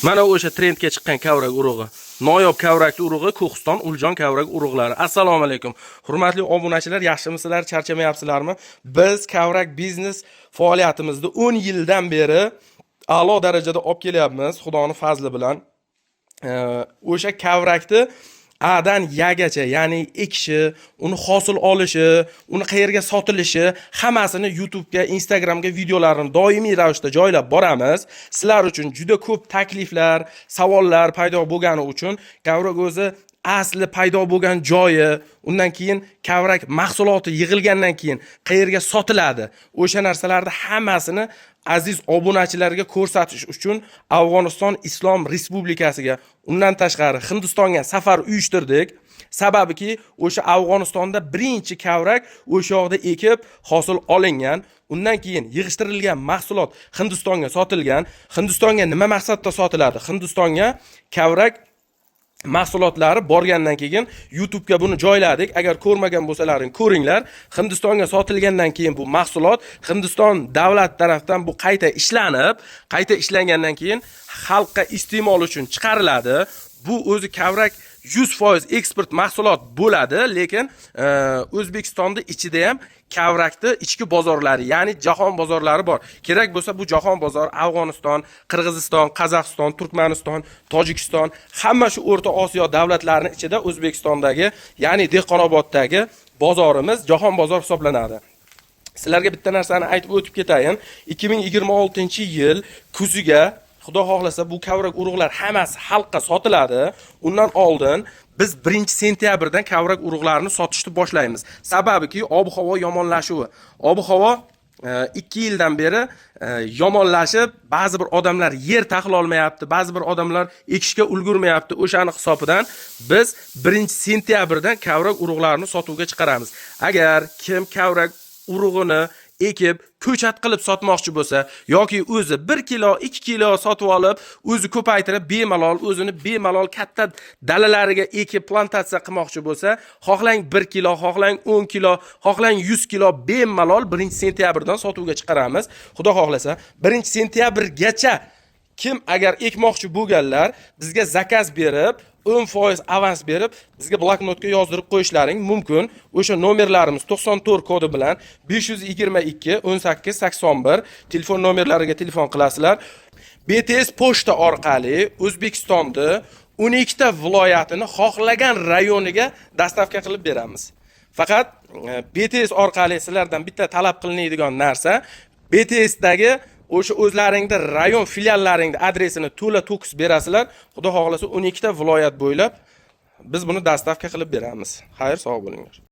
Mana o'sha trendga chiqqan kavrak urug'i. Noyob kavrakli urug'i, Ko'histon Uljon kavrak urug'lari. Assalomu alaykum. Hurmatli obunachilar, yaxshimisizlar, charchamayapsizlarmi? Biz kavrak biznes faoliyatimizda 10 yildan beri a'lo darajada olib kelyapmiz, Xudoni fazli bilan. O'sha kavrakni Adan Yagacha, ya'ni ekishi, uni hosil olishi, uni qayerga sotilishi, hammasini YouTube'ga, Instagramga videolarini doimiy ravishda joylab boramiz. Sizlar uchun juda ko'p takliflar, savollar paydo bo'lgani uchun kavrak o'zi asli paydo bo'lgan joyi, undan keyin kavrak mahsuloti yig'ilgandan keyin qayerga sotiladi, o'sha narsalarni hammasini aziz obunachilarga ko'rsatish uchun Afg'oniston Islom Respublikasiga, undan tashqari Hindistonga safar uyushtirdik. Sababiki, o'sha Afg'onistonda birinchi kavrak o'sha yoqda ekib hosil olingan. Undan keyin yig'ishtirilgan mahsulot Hindistonga sotilgan. Hindistonga nima maqsadda sotiladi? Hindistonga kavrak mahsulotlari borgandan keyin YouTube'ga buni joyladik. Agar ko'rmagan bo'lsalaring, ko'ringlar. Hindistonga sotilgandan keyin bu mahsulot Hindiston davlat tarafdan bu qayta ishlanib, qayta ishlangandan keyin xalqqa iste'mol uchun chiqariladi. Bu o'zi kavrak 100% eksport mahsulot bo'ladi, lekin O'zbekistonda ichida ham kavrakni ichki bozorlari, ya'ni jahon bozorlari bor. Kerak bo'lsa, bu jahon bozori Afg'oniston, Qirg'iziston, Qozog'iston, Turkmaniston, Tojikiston, hamma shu O'rta Osiyo davlatlarining ichida O'zbekistondagi, ya'ni Dehqonoboddagi bozorimiz jahon bozor hisoblanadi. Sizlarga bitta narsani aytib o'tib ketayin. 2026-yil kuziga, Xudo xohlasa, bu kavrak urug'lar hammasi xalqqa sotiladi. Undan oldin biz 1-sentyabrdan kavrak urug'larini sotishni boshlaymiz. Sababiki, ob-havo yomonlashuvi. Ob-havo 2 yildan beri yomonlashib, ba'zi bir odamlar yer taxlolmayapti, ba'zi bir odamlar ekishga ulgurmayapti. O'shani hisobidan biz 1-sentyabrdan kavrak urug'larini sotuvga chiqaramiz. Agar kim kavrak urug'ini ekib ko'chat qilib sotmoqchi bo'lsa yoki o'zi 1 kilo, 2 kilo sotib olib, o'zi ko'paytirib, bemalol o'zini bemalol katta dalalariga ekib plantatsiya qilmoqchi bo'lsa, xohlang 1 kilo, xohlang 10 kilo, xohlang 100 kilo, bemalol 1-sentyabrdan sotuvga chiqaramiz. Xudo xohlasa, 1-sentyabrgacha kim agar ekmoqchi bo'lganlar bizga заказ berib, 10% avans berib, bizga bloknotga yozdirib qo'yishlaring mumkin. O'sha nomerlarimiz 94 kodi bilan 522 18 81 telefon nomerlariga telefon qilasizlar. BTS pochta orqali O'zbekistonda 12 ta viloyatini xohlagan rayoniga доставка qilib beramiz. Faqat BTS orqali sizlardan bitta talab qilinadigan narsa: BTSdagi o'sha o'zlaringda rayon filiallaringda adresini to'la to'kis berasizlar. Xudo xohlasa, 12 ta viloyat bo'ylab biz buni доставка qilib beramiz. Xayr, sog' bo'linglar.